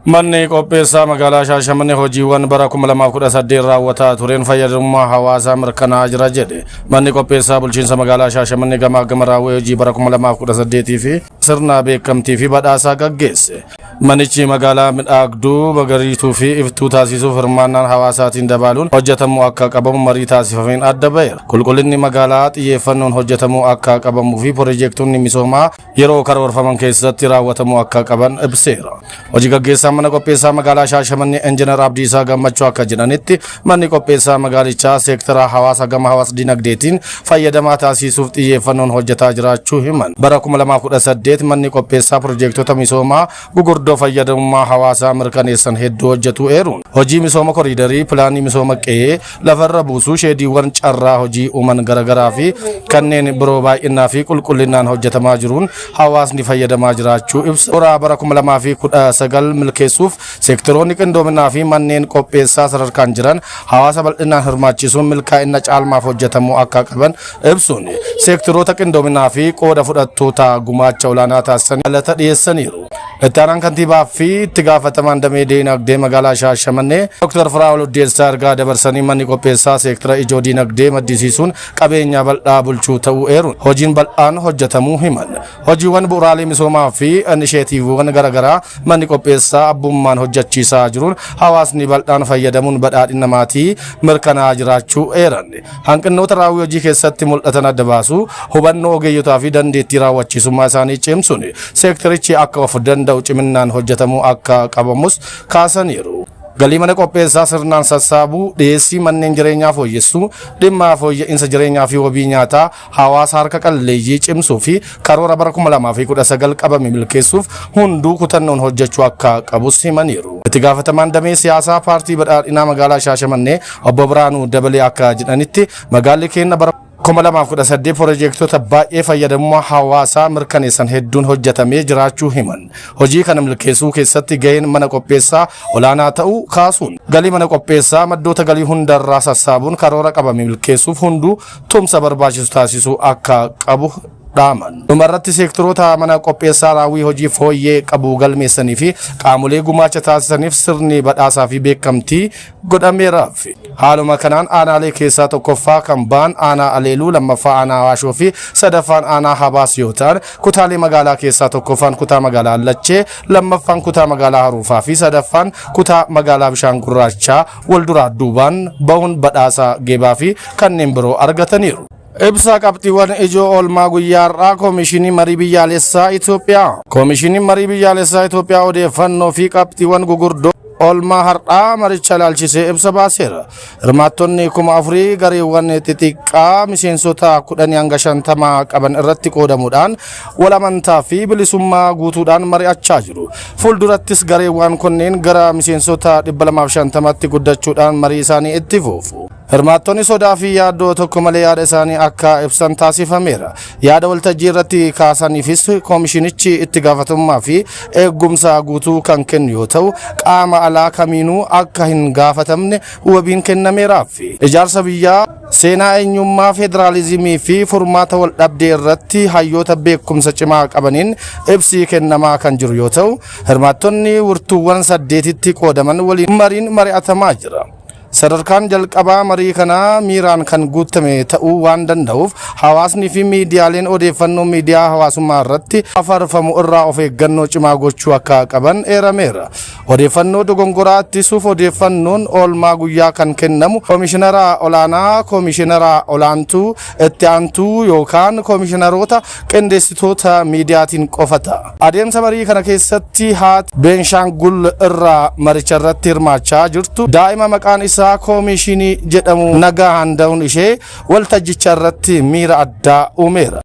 Manni qopheessaa magaalaa Shaashamannee hojiiwwan bara 2018 raawwataa tureen fayyadamummaa hawaasaa mirkanaa'aa jira jedhe. Manni qopheessaa bulchiinsa magaalaa Shaashamannee gamaa gama raawwii hojii bara 2018 fi sirna beekamtii fi badhaasaa gaggeesse. Manichi magaalaa midhaagduu, magariituu fi iftuu taasisuuf hirmaannaan hawaasaatiin dabaaluun hojjetamuu akka qabamu marii taasifameen adda ba'eera. Qulqullinni magaalaa xiyyeeffannoon hojjetamuu akka qabamuu fi piroojeektonni misoomaa yeroo karoorfaman keessatti raawwatamuu akka qaban ibseera. Hojii gaggeessaan mana qopheessaa magaalaa Shaashamannee Injiinar Abdiisaa Gammachuu akka jedhanitti, manni qopheessaa magaalichaa seektara hawaasa gama hawaas dinagdeetiin fayyadamaa taasisuuf xiyyeeffannoon hojjetaa jiraachuu himan. Bara 2018 manni qopheessaa piroojeektota misoomaa gugurdoo fayyadamummaa hawaasaa mirkaneessan hedduu hojjetu eeruun, hojii misooma koriidarii, pilaanii misooma qe'ee lafarra buusuu, sheediiwwan carraa hojii uuman garaagaraa fi kanneen biroo baay'inaa fi qulqullinaan hojjetamaa jiruun hawaasni fayyadamaa jiraachuu ibsa. Karoora bara 2019 milkeessuuf seektaroonni qindoominaa fi manneen qopheessaa sadarkaan jiran hawaasa bal'inaan hirmaachisuun milkaa'ina caalmaaf hojjetamuu akka qaban ibsuun, seektaroota qindoominaa fi qooda fudhattoota gumaacha olaanaa taasisan galata dhiyeessaniiru. Itti aanaan kantiibaa fi itti gaafatamaan damee diinagdee magaalaa Shaashamannee Dr. Firaa'ol Uddeessaa ergaa dabarsanii, manni qopheessaa seektara ijoo diinagdee maddisiisuun qabeenya bal'aa bulchuu ta'uu eeruun hojiin bal'aan hojjetamuu himan. Hojiiwwan bu'uuraalee misoomaa fi inisheetiiviiwwan garaagaraa manni qopheessaa abbummaan hojjechiisaa jiruun hawaasni bal'aan fayyadamuun badhaadhina maatii mirkanaa'aa jiraachuu eeran. Hanqinoota raawwii hojii keessatti mul'atan adda baasuu, hubannoo ogeeyyotaa fi dandeettii raawwachiisummaa isaanii cimsuun seektarichi akka of danda'u ciminaan hojjetamuu akka qabamus kaasaniiru. Galii mana qopheessaa sirnaan sassaabuu, dhiyeessii manneen jireenyaa fooyyessuu, dhimma fooyya'insa jireenyaa fi wabii nyaataa hawaasa harka qalleeyyii cimsuu fi karoora bara 2019 qabame milkeessuuf hunduu kutannoon hojjechuu akka qabus himaniiru. Itti gaafatamaan damee siyaasaa paartii badhaadhinaa magaalaa Shaashamannee obbo Biraanuu Dabalee akka jedhanitti, magaalli keenya bara 2018 piroojeektota baay'ee fayyadamummaa hawaasaa mirkaneessan hedduun hojjetamee jiraachuu himan. Hojii kana milkeessuu keessatti gaheen mana qopheessaa olaanaa ta'uu kaasuun, galii mana qopheessaa maddoota galii hundarraa sassaabuun karoora qabame milkeessuuf hunduu tumsa barbaachisu taasisuu akka qabu dhaaman. Dhumarratti seektoroota mana qopheessaa raawwii hojii fooyyee qabu galmeessanii fi qaamolee gumaacha taasisaniif sirni badhaasaa fi beekamtii godhameeraaf. Haaluma kanaan aanaalee keessaa tokkoffaa kan ba'an aanaa Aleeluu, lammaffaa aanaa Hawaashoo fi sadaffaan aanaa Habaas yoo ta'an, kutaalee magaalaa keessaa tokkoffaan kutaa magaalaa Allachee, lammaffaan kutaa magaalaa Haruufaa fi sadaffaan kutaa magaalaa Bishaan Gurraachaa wal duraa duubaan bahuun badhaasa geebaa fi kanneen biroo argataniiru. Ibsa qabxiiwwan ijoo oolmaa guyyaa har'aa Koomishinii Marii Biyyaalessaa Itoophiyaa. Koomishiniin Marii Biyyaalessaa Itoophiyaa odeeffannoo fi qabxiiwwan gugurdoo oolmaa har'aa maricha ilaalchisee ibsa baaseera. Hirmaattonni 4000 gareewwan xixiqqaa miseensota 10 hanga 50 qaban irratti qoodamuudhaan wal amantaa fi bilisummaa guutuudhaan mari'achaa jiru. Fuuldurattis gareewwan kunneen gara miseensota 250tti guddachuudhaan marii isaanii itti fufu. Hirmaattonni sodaa fi yaaddoo tokko malee yaada isaanii akka ibsan taasifameera. Yaada waltajjii irratti kaasaniifis koomishinichi itti gaafatamummaa fi eegumsa guutuu kan kennu yoo ta'u, qaama alaa kamiinuu akka hin gaafatamne wabiin kennameeraaf. Ijaarsa biyyaa, seenaa eenyummaa, federaalizimii fi furmaata wal dhabdee irratti hayyoota beekumsa cimaa qabaniin ibsi kennamaa kan jiru yoo ta'u, hirmaattonni wirtuuwwan saddeetitti qoodaman waliin mariin mari'atamaa jira. Sadarkaan jalqabaa marii kanaa miiraan kan guutame ta'uu waan danda'uuf, hawaasni fi miidiyaaleen odeeffannoo miidiyaa hawaasummaa irratti afarfamu irraa of eeggannoo cimaa gochuu akka qaban eerameera. Odeeffannoo dogongoraa ittisuuf odeeffannoon oolmaa guyyaa kan kennamu koomishinara olaanaa, koomishinara olaantuu, itti aantuu yookaan koomishinaroota qindeessitoota miidiyaatiin qofa ta'a. Adeemsa marii kana keessatti haati Beenshaangul irraa maricha irratti hirmaachaa jirtu daa'ima maqaan isaa Koomishinii jedhamu nagaan da'uun ishee waltajjicha irratti miira addaa uumeera.